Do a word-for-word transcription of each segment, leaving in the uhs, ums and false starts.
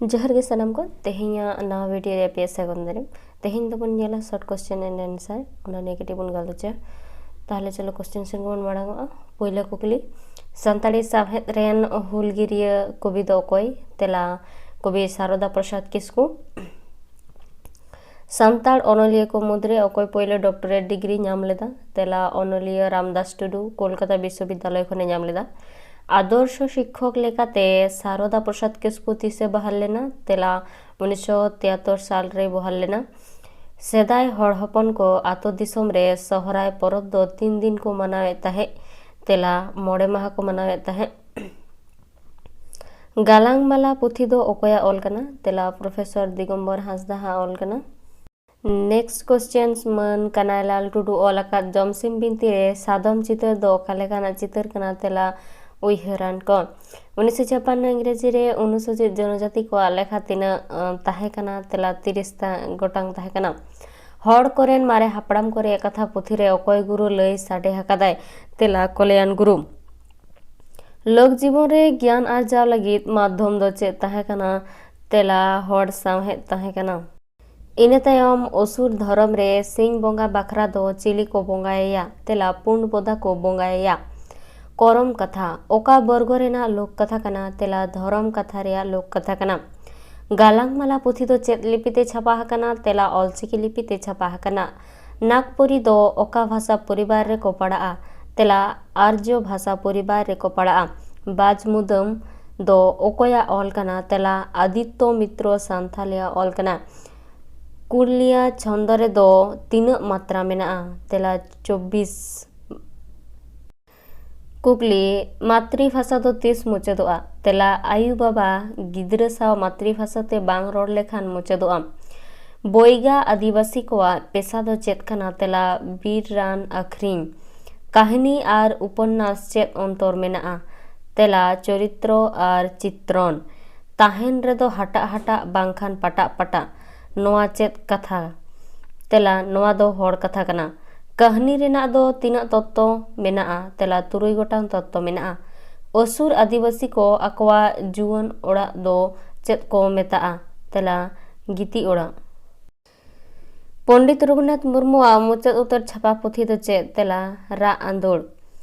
ᱡᱚᱦᱟᱨ ᱜᱮ ᱥᱟᱱᱟᱢ ᱠᱚ, ᱛᱮᱦᱮᱧᱟᱜ ᱱᱟᱣᱟ ᱵᱷᱤᱰᱤᱭᱳ ᱨᱮ ᱟᱯᱮ ᱥᱟᱹᱜᱩᱱ ᱫᱟᱨᱟᱢ᱾ ᱛᱮᱦᱮᱧ ᱫᱚᱵᱚᱱ ᱧᱮᱞᱟ short question and answer, ᱚᱱᱟ ᱱᱤᱭᱮ ᱠᱟᱹᱴᱤᱡ ᱵᱚᱱ ᱜᱟᱞᱚᱪᱟ᱾ ᱛᱟᱦᱚᱞᱮ ᱪᱚᱞᱚ question ᱥᱮᱫ ᱜᱮᱵᱚᱱ ᱢᱟᱲᱟᱝ ᱚᱜᱼᱟ᱾ ᱯᱳᱭᱞᱳ ᱠᱩᱠᱞᱤ, ᱥᱟᱱᱛᱟᱲᱤ ᱥᱟᱶᱦᱮᱫ ᱨᱮᱱ ᱦᱩᱞᱜᱤᱨᱤᱭᱟᱹ ᱠᱚᱵᱤ ᱫᱚ ᱚᱠᱚᱭ? ᱛᱮᱞᱟ, ᱠᱚᱵᱤ ᱥᱟᱨᱚᱫᱟ ᱯᱨᱚᱥᱟᱫᱽ ᱠᱤᱥᱠᱩ᱾ ᱥᱟᱱᱛᱟᱲ ᱚᱱᱚᱞᱤᱭᱟᱹ ᱠᱚ ᱢᱩᱫᱽᱨᱮ ᱚᱠᱚᱭ ᱯᱳᱭᱞᱳ doctorate degree ᱧᱟᱢ ᱞᱮᱫᱟ? ᱛᱮᱞᱟ, ᱚᱱᱚᱞᱤᱭᱟᱹ ᱨᱟᱢᱫᱟᱥ ᱴᱩᱰᱩ, ᱠᱳᱞᱠᱟᱛᱟ ᱵᱤᱥᱥᱚᱵᱤᱫᱽᱫᱟᱞᱚᱭ ᱠᱷᱚᱱᱮ ᱧᱟᱢ ᱞᱮᱫᱟ᱾ ᱟᱫᱚᱨᱥᱚ ᱥᱤᱠᱠᱷᱚᱠ ᱞᱮᱠᱟᱛᱮ ᱥᱟᱨᱚᱫᱟ ᱯᱨᱚᱥᱟᱫᱽ ᱠᱤᱥᱠᱩ ᱛᱤᱥᱮ ᱵᱟᱦᱟᱞ ᱞᱮᱱᱟ? ᱛᱮᱞᱟ, ᱩᱱᱤᱥᱥᱚ ᱛᱤᱭᱟᱛᱛᱳᱨ ᱥᱟᱞ ᱨᱮᱭ ᱵᱟᱦᱟᱞ ᱞᱮᱱᱟ᱾ ᱥᱮᱫᱟᱭ ᱦᱚᱲ ᱦᱚᱯᱚᱱ ᱠᱚ ᱟᱛᱳ ᱫᱤᱥᱚᱢ ᱨᱮ ᱥᱚᱦᱨᱟᱭ ᱯᱚᱨᱚᱵᱽ ᱫᱚ ᱛᱤᱱ ᱫᱤᱱ ᱠᱚ ᱢᱟᱱᱟᱣᱮᱫ ᱛᱟᱦᱮᱸᱫ? ᱛᱮᱞᱟ, ᱢᱚᱬᱮ ᱢᱟᱦᱟ ᱠᱚ ᱢᱟᱱᱟᱣᱮᱫ ᱛᱟᱦᱮᱸᱫ᱾ ᱜᱟᱞᱟᱝ ᱢᱟᱞᱟ ᱯᱩᱛᱷᱤ ᱫᱚ ᱚᱠᱚᱭᱟᱜ ᱚᱞ ᱠᱟᱱᱟ? ᱛᱮᱞᱟ, ᱯᱨᱚᱯᱷᱮᱥᱚᱨ ᱫᱤᱜᱚᱢᱵᱚᱨ ᱦᱟᱸᱥᱫᱟ ᱦᱟᱜ ᱚᱞ ᱠᱟᱱᱟ᱾ Next questions, ᱢᱟᱹᱱ ᱠᱟᱱᱟᱭᱞᱟᱞ ᱴᱩᱰᱩ ᱚᱞ ᱟᱠᱟᱫ ᱡᱚᱢᱥᱤᱢ ᱵᱤᱱᱛᱤ ᱨᱮ ᱥᱟᱫᱚᱢ ᱪᱤᱛᱟᱹᱨ ᱫᱚ ᱚᱠᱟ ᱞᱮᱠᱟᱱᱟᱜ ᱪᱤᱛᱟᱹᱨ ᱠᱟᱱᱟ? ᱛᱮᱞᱟ, ᱩᱭᱦᱟᱹᱨᱟᱱ ᱠᱚ᱾ ᱩᱱᱤᱥᱥᱚ ᱪᱷᱟᱯᱟᱱᱱᱚ ᱤᱝᱨᱮᱡᱤ ᱨᱮ ᱚᱱᱩᱥᱩᱪᱤᱛ ᱡᱚᱱᱚᱡᱟᱛᱤ ᱠᱚᱣᱟᱜ ᱞᱮᱠᱷᱟ ᱛᱤᱱᱟᱹᱜ, ᱟᱸ, ᱛᱟᱦᱮᱸ ᱠᱟᱱᱟ? ᱛᱮᱞᱟ, ᱛᱤᱨᱤᱥ ᱛᱟ-, ᱜᱚᱴᱟᱝ ᱛᱟᱦᱮᱸ ᱠᱟᱱᱟ᱾ ᱦᱚᱲ ᱠᱚᱨᱮᱱ ᱢᱟᱨᱮ ᱦᱟᱯᱲᱟᱢ ᱠᱚ ᱨᱮᱭᱟᱜ ᱠᱟᱛᱷᱟ ᱯᱩᱛᱷᱤ ᱨᱮ ᱚᱠᱚᱭ ᱜᱩᱨᱩ ᱞᱟᱹᱭ ᱥᱟᱰᱮ ᱟᱠᱟᱫᱟᱭ? ᱛᱮᱞᱟ, ᱠᱚᱞᱭᱟᱱ ᱜᱩᱨᱩ᱾ ᱞᱳᱠ ᱡᱤᱵᱚᱱ ᱨᱮ ᱜᱮᱭᱟᱱ ᱟᱨᱡᱟᱣ ᱞᱟᱹᱜᱤᱫ ᱢᱟᱫᱽᱫᱷᱚᱢ ᱫᱚ ᱪᱮᱫ ᱛᱟᱦᱮᱸ ᱠᱟᱱᱟ? ᱛᱮᱞᱟ, ᱦᱚᱲ ᱥᱟᱶᱦᱮᱫ ᱛᱟᱦᱮᱸ ᱠᱟᱱᱟ᱾ ᱤᱱᱟᱹ ᱛᱟᱭᱚᱢ ᱚᱥᱩᱨ ᱫᱷᱚᱨᱚᱢ ᱨᱮ ᱥᱤᱧ ᱵᱚᱸᱜᱟ ᱵᱟᱠᱷᱨᱟ ᱫᱚ ᱪᱤᱞᱤ ᱠᱚ ᱵᱚᱸᱜᱟᱭᱮᱭᱟ? ᱛᱮᱞᱟ, ᱯᱩᱸᱰ ᱵᱚᱫᱟ ᱠᱚ ᱵᱚᱸᱜᱟᱭᱮᱭᱟ᱾ ᱠᱚᱨᱚᱢ ᱠᱟᱛᱷᱟ ᱚᱠᱟ ᱵᱚᱨᱜᱚ ᱨᱮᱱᱟᱜ ᱞᱳᱠ ᱠᱟᱛᱷᱟ ᱠᱟᱱᱟ? ᱛᱮᱞᱟ, ᱫᱷᱚᱨᱚᱢ ᱠᱟᱛᱷᱟ ᱨᱮᱭᱟᱜ ᱞᱳᱠ ᱠᱟᱛᱷᱟ ᱠᱟᱱᱟ᱾ ᱜᱟᱞᱟᱝ ᱢᱟᱞᱟ ᱯᱩᱛᱷᱤ ᱫᱚ ᱪᱮᱫ ᱞᱤᱯᱤ ᱛᱮ ᱪᱷᱟᱯᱟ ᱟᱠᱟᱱᱟ? ᱛᱮᱞᱟ, ᱚᱞᱪᱤᱠᱤ ᱞᱤᱯᱤ ᱛᱮ ᱪᱷᱟᱯᱟ ᱟᱠᱟᱱᱟ᱾ ᱱᱟᱜᱽᱯᱩᱨᱤ ᱫᱚ ᱚᱠᱟ ᱵᱷᱟᱥᱟ ᱯᱚᱨᱤᱵᱟᱨ ᱨᱮᱠᱚ ᱯᱟᱲᱟᱜᱼᱟ? ᱛᱮᱞᱟ, ᱟᱨᱡᱚ ᱵᱷᱟᱥᱟ ᱯᱚᱨᱤᱵᱟᱨ ᱨᱮᱠᱚ ᱯᱟᱲᱟᱜᱼᱟ᱾ ᱵᱟᱡᱽ ᱢᱩᱫᱟᱹᱢ ᱫᱚ ᱚᱠᱚᱭᱟᱜ ᱚᱞ ᱠᱟᱱᱟ? ᱛᱮᱞᱟ, ᱟᱫᱤᱛᱛᱚ ᱢᱤᱛᱨᱚ ᱥᱟᱱᱛᱷᱟᱞᱤᱭᱟᱜ ᱚᱞ ᱠᱟᱱᱟ᱾ ᱠᱩᱞᱤᱭᱟ ᱪᱷᱚᱱᱫᱚ ᱨᱮᱫᱚ ᱛᱤᱱᱟᱹᱜ ᱢᱟᱛᱨᱟ ᱢᱮᱱᱟᱜᱼᱟ? ᱛᱮᱞᱟ, ᱪᱚᱵᱵᱤᱥ᱾ ᱠᱩᱠᱞᱤ, ᱢᱟᱛᱨᱤᱵᱷᱟᱥᱟ ᱫᱚ ᱛᱤᱥ ᱢᱩᱪᱟᱹᱫᱚᱜᱼᱟ? ᱛᱮᱞᱟ, ᱟᱭᱩ ᱵᱟᱵᱟ ᱜᱤᱫᱽᱨᱟᱹ ᱥᱟᱶ ᱢᱟᱛᱨᱤᱵᱷᱟᱥᱟ ᱛᱮ ᱵᱟᱝ ᱨᱚᱲ ᱞᱮᱠᱷᱟᱱ ᱢᱩᱪᱟᱹᱫᱚᱜᱼᱟ᱾ ᱵᱚᱭᱜᱟ ᱟᱹᱫᱤᱵᱟᱹᱥᱤ ᱠᱚᱣᱟᱜ ᱯᱮᱥᱟ ᱫᱚ ᱪᱮᱫ ᱠᱟᱱᱟ? ᱛᱮᱞᱟ, ᱵᱤᱨ ᱨᱟᱱ ᱟᱹᱠᱷᱨᱤᱧ᱾ ᱠᱟᱹᱦᱱᱤ ᱟᱨ ᱩᱯᱚᱱᱱᱟᱥ ᱪᱮᱫ ᱚᱱᱛᱚᱨ ᱢᱮᱱᱟᱜᱼᱟ? ᱛᱮᱞᱟ, ᱪᱚᱨᱤᱛᱨᱚ ᱟᱨ ᱪᱤᱛᱨᱚᱱ᱾ ᱛᱟᱦᱮᱱ ᱨᱮᱫᱚ ᱦᱟᱴᱟᱜ ᱦᱟᱴᱟᱜ ᱵᱟᱝᱠᱷᱟᱱ ᱯᱟᱴᱟᱜ ᱯᱟᱴᱟᱜ᱾ ᱱᱚᱣᱟ ᱪᱮᱫ ᱠᱟᱛᱷᱟ? ᱛᱮᱞᱟ, ᱱᱚᱣᱟ ᱫᱚ ᱦᱚᱲ ᱠᱟᱛᱷᱟ ᱠᱟᱱᱟ᱾ ᱠᱟᱹᱦᱱᱤ ᱨᱮᱱᱟᱜ ᱫᱚ ᱛᱤᱱᱟᱹᱜ ᱛᱚᱛᱛᱚ ᱢᱮᱱᱟᱜᱼᱟ? ᱛᱮᱞᱟ, ᱛᱩᱨᱩᱭ ᱜᱚᱴᱟᱝ ᱛᱚᱛᱛᱚ ᱢᱮᱱᱟᱜᱼᱟ᱾ ᱚᱥᱩᱨ ᱟᱹᱫᱤᱵᱟᱹᱥᱤ ᱠᱚ ᱟᱠᱚᱣᱟᱜ ᱡᱩᱣᱟᱹᱱ ᱚᱲᱟᱜ ᱫᱚ ᱪᱮᱫ ᱠᱚ ᱢᱮᱛᱟᱜᱼᱟ? ᱛᱮᱞᱟ, ᱜᱤᱛᱤᱡ ᱚᱲᱟᱜ᱾ ᱯᱚᱱᱰᱤᱛ ᱨᱚᱜᱷᱩᱱᱟᱛᱷ ᱢᱩᱨᱢᱩᱣᱟᱜ ᱢᱩᱪᱟᱹᱫ ᱩᱛᱟᱹᱨ ᱪᱷᱟᱯᱟ ᱯᱩᱛᱷᱤ ᱫᱚ ᱪᱮᱫ? ᱛᱮᱞᱟ, ᱨᱟᱜ ᱟᱸᱫᱳᱲ᱾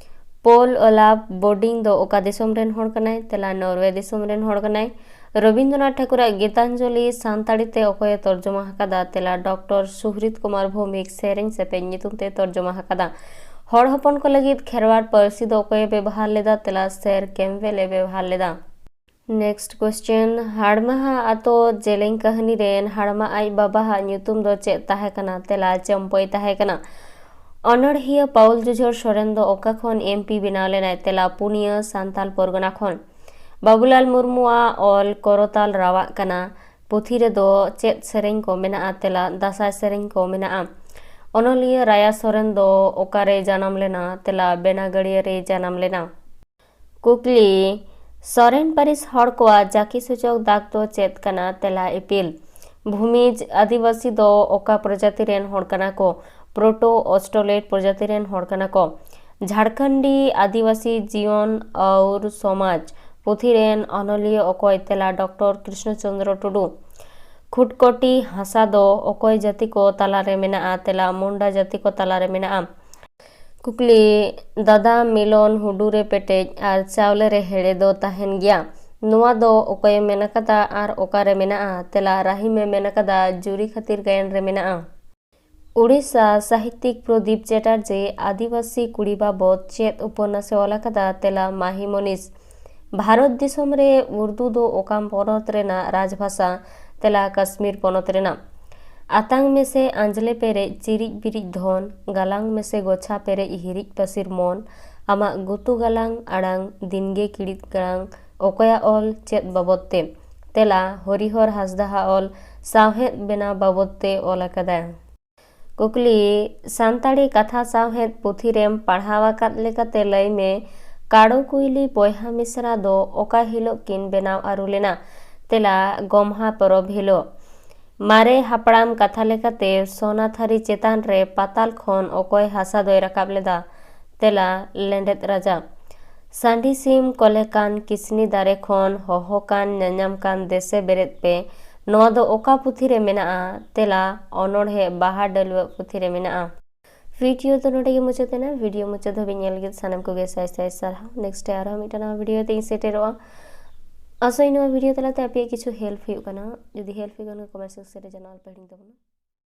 ᱯᱳᱞ ᱚᱞᱟᱯ ᱵᱳᱨᱰᱤᱝ ᱫᱚ ᱚᱠᱟ ᱫᱤᱥᱚᱢ ᱨᱮᱱ ᱦᱚᱲ ᱠᱟᱱᱟᱭ? ᱛᱮᱞᱟ, ᱱᱚᱨᱣᱮ ᱫᱤᱥᱚᱢ ᱨᱮᱱ ᱦᱚᱲ ᱠᱟᱱᱟᱭ᱾ ᱨᱚᱵᱤᱱᱫᱨᱚᱱᱟᱛᱷ ᱴᱷᱟᱹᱠᱩᱨᱟᱜ ᱜᱤᱛᱟᱧᱡᱚᱞᱤ ᱥᱟᱱᱛᱟᱲᱤ ᱛᱮ ᱚᱠᱚᱭᱮ ᱛᱚᱨᱡᱚᱢᱟ ᱟᱠᱟᱫᱟ? ᱛᱮᱞᱟ, ᱰᱚᱠᱴᱚᱨ ᱥᱩᱦᱨᱤᱛ ᱠᱩᱢᱟᱨ ᱵᱷᱳᱣᱢᱤᱠ ᱥᱮᱨᱮᱧ ᱥᱮᱯᱮᱧ ᱧᱩᱛᱩᱢ ᱛᱮ ᱛᱚᱨᱡᱚᱢᱟ ᱟᱠᱟᱫᱟ᱾ ᱦᱚᱲ ᱦᱚᱯᱚᱱ ᱠᱚ ᱞᱟᱹᱜᱤᱫ ᱠᱷᱮᱨᱣᱟᱲ ᱯᱟᱹᱨᱥᱤ ᱫᱚ ᱚᱠᱚᱭᱮ ᱵᱮᱵᱚᱦᱟᱨ ᱞᱮᱫᱟ? ᱛᱮᱞᱟ, ᱥᱮᱨ ᱠᱮᱢᱯᱵᱮᱞ ᱮ ᱵᱮᱵᱚᱦᱟᱨ ᱞᱮᱫᱟ᱾ Next question, ᱦᱟᱲᱢᱟᱦᱟ ᱟᱛᱳ ᱡᱮᱞᱮᱧ ᱠᱟᱹᱦᱱᱤ ᱨᱮᱱ ᱦᱟᱲᱢᱟ ᱟᱡ ᱵᱟᱵᱟᱦᱟᱜ ᱧᱩᱛᱩᱢ ᱫᱚ ᱪᱮᱫ ᱛᱟᱦᱮᱸ ᱠᱟᱱᱟ? ᱛᱮᱞᱟ, ᱪᱟᱹᱢᱯᱟᱹᱭ ᱛᱟᱦᱮᱸ ᱠᱟᱱᱟ᱾ ᱚᱱᱚᱬᱦᱤᱭᱟᱹ ᱯᱟᱣᱩᱞ ᱡᱩᱡᱷᱟᱹᱨ ᱥᱚᱨᱮᱱ ᱫᱚ ᱚᱠᱟ ᱠᱷᱚᱱ ᱮᱢᱯᱤ ᱵᱮᱱᱟᱣ ᱞᱮᱱᱟᱭ? ᱛᱮᱞᱟ, ᱯᱩᱱᱤᱭᱟᱹ ᱥᱟᱱᱛᱟᱞ ᱯᱚᱨᱜᱚᱱᱟ ᱠᱷᱚᱱ᱾ ᱵᱟᱵᱩᱞᱟᱞ ᱢᱩᱨᱢᱩᱣᱟᱜ ᱚᱞ ᱠᱚᱨᱚᱛᱟᱞ ᱨᱟᱣᱟᱜ ᱠᱟᱱᱟ ᱯᱩᱛᱷᱤ ᱨᱮᱫᱚ ᱪᱮᱫ ᱥᱮᱨᱮᱧ ᱠᱚ ᱢᱮᱱᱟᱜᱼᱟ? ᱛᱮᱞᱟ, ᱫᱟᱸᱥᱟᱭ ᱥᱮᱨᱮᱧ ᱠᱚ ᱢᱮᱱᱟᱜᱼᱟ᱾ ᱚᱱᱚᱞᱤᱭᱟᱹ ᱨᱟᱭᱟ ᱥᱚᱨᱮᱱ ᱫᱚ ᱚᱠᱟᱨᱮ ᱡᱟᱱᱟᱢ ᱞᱮᱱᱟ? ᱛᱮᱞᱟ, ᱵᱮᱱᱟᱜᱟᱲᱤᱭᱟᱹ ᱨᱮᱭ ᱡᱟᱱᱟᱢ ᱞᱮᱱᱟ᱾ ᱠᱩᱠᱞᱤ, ᱥᱚᱨᱮᱱ ᱯᱟᱹᱨᱤᱥ ᱦᱚᱲ ᱠᱚᱣᱟᱜ ᱡᱟᱹᱠᱤ ᱥᱩᱪᱚᱠ ᱫᱟᱜᱽ ᱫᱚ ᱪᱮᱫ ᱠᱟᱱᱟ? ᱛᱮᱞᱟ, ᱤᱯᱤᱞ᱾ ᱵᱷᱩᱢᱤᱡᱽ ᱟᱹᱫᱤᱵᱟᱹᱥᱤ ᱫᱚ ᱚᱠᱟ ᱯᱨᱚᱡᱟᱛᱤ ᱨᱮᱱ ᱦᱚᱲ ᱠᱟᱱᱟ ᱠᱚ? ᱯᱨᱳᱴᱳ ᱚᱥᱴᱨᱳᱞᱮᱴ ᱯᱨᱚᱡᱟᱛᱤ ᱨᱮᱱ ᱦᱚᱲ ᱠᱟᱱᱟ ᱠᱚ᱾ ᱡᱷᱟᱲᱠᱷᱚᱸᱰᱤ ᱟᱹᱫᱤᱵᱟᱹᱥᱤ ᱡᱤᱭᱚᱱ ᱟᱨ ᱥᱚᱢᱟᱡᱽ ᱯᱩᱛᱷᱤ ᱨᱮᱱ ᱚᱱᱚᱞᱤᱭᱟᱹ ᱚᱠᱚᱭ? ᱛᱮᱞᱟ, ᱰᱚᱠᱴᱚᱨ ᱠᱨᱤᱥᱱᱚ ᱪᱚᱸᱫᱽᱨᱚ ᱴᱩᱰᱩ᱾ ᱠᱷᱩᱴᱠᱚᱴᱤ ᱦᱟᱥᱟ ᱫᱚ ᱚᱠᱚᱭ ᱡᱟᱹᱛᱤ ᱠᱚ ᱛᱟᱞᱟᱨᱮ ᱢᱮᱱᱟᱜᱼᱟ? ᱛᱮᱞᱟ, ᱢᱩᱱᱰᱟ ᱡᱟᱹᱛᱤ ᱠᱚ ᱛᱟᱞᱟᱨᱮ ᱢᱮᱱᱟᱜᱼᱟ᱾ ᱠᱩᱠᱞᱤ, ᱫᱟᱫᱟ ᱢᱤᱞᱚᱱ ᱦᱩᱰᱩ ᱨᱮ ᱯᱮᱴᱮᱡ ᱟᱨ ᱪᱟᱣᱞᱮ ᱨᱮ ᱦᱮᱲᱮ ᱫᱚ ᱛᱟᱦᱮᱱ ᱜᱮᱭᱟ᱾ ᱱᱚᱣᱟ ᱫᱚ ᱚᱠᱚᱭᱮ ᱢᱮᱱ ᱟᱠᱟᱫᱟ ᱟᱨ ᱚᱠᱟᱨᱮ ᱢᱮᱱᱟᱜᱼᱟ? ᱛᱮᱞᱟ, ᱨᱟᱦᱤᱢᱮ ᱢᱮᱱ ᱟᱠᱟᱫᱟ, ᱡᱩᱨᱤ ᱠᱷᱟᱹᱛᱤᱨ ᱜᱟᱭᱟᱱ ᱨᱮ ᱢᱮᱱᱟᱜᱼᱟ᱾ ᱩᱲᱤᱥᱥᱟ ᱥᱟᱦᱤᱛᱭᱤᱠ ᱯᱨᱚᱫᱤᱯ ᱪᱮᱴᱟᱨᱡᱤ ᱟᱹᱫᱤᱵᱟᱹᱥᱤ ᱠᱩᱲᱤ ᱵᱟᱵᱚᱫ ᱪᱮᱫ ᱩᱯᱚᱱᱱᱟᱥᱮ ᱚᱞ ᱟᱠᱟᱫᱟ? ᱛᱮᱞᱟ, ᱢᱟᱦᱤ ᱢᱚᱱᱤᱥ᱾ ᱵᱷᱟᱨᱚᱛ ᱫᱤᱥᱚᱢ ᱨᱮ ᱩᱨᱫᱩ ᱫᱚ ᱚᱠᱟ ᱯᱚᱱᱚᱛ ᱨᱮᱱᱟᱜ ᱨᱟᱡᱽᱵᱷᱟᱥᱟ? ᱛᱮᱞᱟ, ᱠᱟᱥᱢᱤᱨ ᱯᱚᱱᱚᱛ ᱨᱮᱱᱟᱜ᱾ ᱟᱛᱟᱝ ᱢᱮᱥᱮ ᱟᱸᱡᱽᱞᱮ ᱯᱮᱨᱮᱡ ᱪᱤᱨᱤᱡ ᱵᱤᱨᱤᱡ ᱫᱷᱚᱱ, ᱜᱟᱞᱟᱝ ᱢᱮᱥᱮ ᱜᱚᱪᱷᱟ ᱯᱮᱨᱮᱡ ᱦᱤᱨᱤᱡ ᱯᱟᱹᱥᱤᱨ ᱢᱚᱱ, ᱟᱢᱟᱜ ᱜᱩᱛᱩ ᱜᱟᱞᱟᱝ ᱟᱲᱟᱝ ᱫᱤᱱᱜᱮ ᱠᱤᱲᱤᱫ ᱜᱟᱲᱟᱝ, ᱚᱠᱚᱭᱟᱜ ᱚᱞ ᱪᱮᱫ ᱵᱟᱵᱚᱫ ᱛᱮ? ᱛᱮᱞᱟ, ᱦᱚᱨᱤᱦᱚᱨ ᱦᱟᱸᱥᱫᱟᱦᱟᱜ ᱚᱞ ᱥᱟᱶᱦᱮᱫ ᱵᱮᱱᱟᱣ ᱵᱟᱵᱚᱫ ᱛᱮ ᱚᱞ ᱟᱠᱟᱫᱟᱭ᱾ ᱠᱩᱠᱞᱤ, ᱥᱟᱱᱛᱟᱲᱤ ᱠᱟᱛᱷᱟ ᱥᱟᱶᱦᱮᱫ ᱯᱩᱛᱷᱤ ᱨᱮᱢ ᱯᱟᱲᱦᱟᱣ ᱟᱠᱟᱫ ᱞᱮᱠᱟᱛᱮ ᱞᱟᱹᱭ ᱢᱮ, ᱠᱟᱲᱚ ᱠᱩᱭᱞᱤ ᱵᱚᱭᱦᱟ ᱢᱤᱥᱨᱟ ᱫᱚ ᱚᱠᱟ ᱦᱤᱞᱳᱜ ᱠᱤᱱ ᱵᱮᱱᱟᱣ ᱟᱹᱨᱩ ᱞᱮᱱᱟ? ᱛᱮᱞᱟ, ᱜᱚᱢᱦᱟ ᱯᱚᱨᱚᱵᱽ ᱦᱤᱞᱳᱜ᱾ ᱢᱟᱨᱮ ᱦᱟᱯᱲᱟᱢ ᱠᱟᱛᱷᱟ ᱞᱮᱠᱟᱛᱮ ᱥᱚᱱᱟ ᱛᱷᱟᱹᱨᱤ ᱪᱮᱛᱟᱱ ᱨᱮ ᱯᱟᱛᱟᱞ ᱠᱷᱚᱱ ᱚᱠᱚᱭ ᱦᱟᱥᱟ ᱫᱚᱭ ᱨᱟᱠᱟᱵ ᱞᱮᱫᱟ? ᱛᱮᱞᱟ, ᱞᱮᱸᱰᱮᱫ ᱨᱟᱡᱟ᱾ ᱥᱟᱺᱰᱤ ᱥᱤᱢ ᱠᱚᱞᱮ ᱠᱟᱱ ᱠᱤᱥᱱᱤ ᱫᱟᱨᱮ ᱠᱷᱚᱱ ᱦᱚᱦᱚ ᱠᱟᱱ ᱧᱟᱧᱟᱢ ᱠᱟᱱ ᱫᱮᱥᱮ ᱵᱮᱨᱮᱫ ᱯᱮ᱾ ᱱᱚᱣᱟ ᱫᱚ ᱚᱠᱟ ᱯᱩᱛᱷᱤ ᱨᱮ ᱢᱮᱱᱟᱜᱼᱟ? ᱛᱮᱞᱟ, ᱚᱱᱚᱬᱦᱮ ᱵᱟᱦᱟ ᱰᱟᱹᱞᱣᱟᱹᱜ ᱯᱩᱛᱷᱤ ᱨᱮ ᱢᱮᱱᱟᱜᱼᱟ᱾ ᱵᱷᱤᱰᱤᱭᱳ ᱫᱚ ᱱᱚᱰᱮ ᱜᱮ ᱢᱩᱪᱟᱹᱫ ᱮᱱᱟ᱾ ᱵᱷᱤᱰᱤᱭᱳ ᱢᱩᱪᱟᱹᱫ ᱫᱷᱟᱹᱵᱤᱡ ᱧᱮᱞ ᱞᱟᱹᱜᱤᱫ ᱥᱟᱱᱟᱢ ᱠᱚᱜᱮ ᱥᱟᱭ ᱥᱟᱭ ᱥᱟᱨᱦᱟᱣ᱾ ᱱᱮᱠᱥᱴ ᱨᱮ ᱟᱨᱦᱚᱸ ᱢᱤᱫᱴᱟᱝ ᱱᱟᱣᱟ ᱵᱷᱤᱰᱤᱭᱳ ᱛᱮᱧ ᱥᱮᱴᱮᱨᱚᱜᱼᱟ᱾ ᱟᱥᱟᱭᱟᱹᱧ ᱱᱚᱣᱟ ᱵᱷᱤᱰᱤᱭᱳ ᱛᱟᱞᱟᱛᱮ ᱟᱯᱮᱭᱟᱜ ᱠᱤᱪᱷᱩ ᱦᱮᱞᱯ ᱦᱩᱭᱩᱜ ᱠᱟᱱᱟ᱾ ᱡᱩᱫᱤ ᱦᱮᱞᱯ ᱦᱩᱭᱩᱜ ᱠᱟᱱᱟ, ᱠᱚᱢᱮᱱᱴ ᱥᱮᱠᱥᱚᱱ ᱨᱮ ᱡᱟᱱᱟᱣ ᱟᱞᱚᱯᱮ ᱦᱤᱲᱤᱧ ᱛᱟᱵᱚᱱᱟ᱾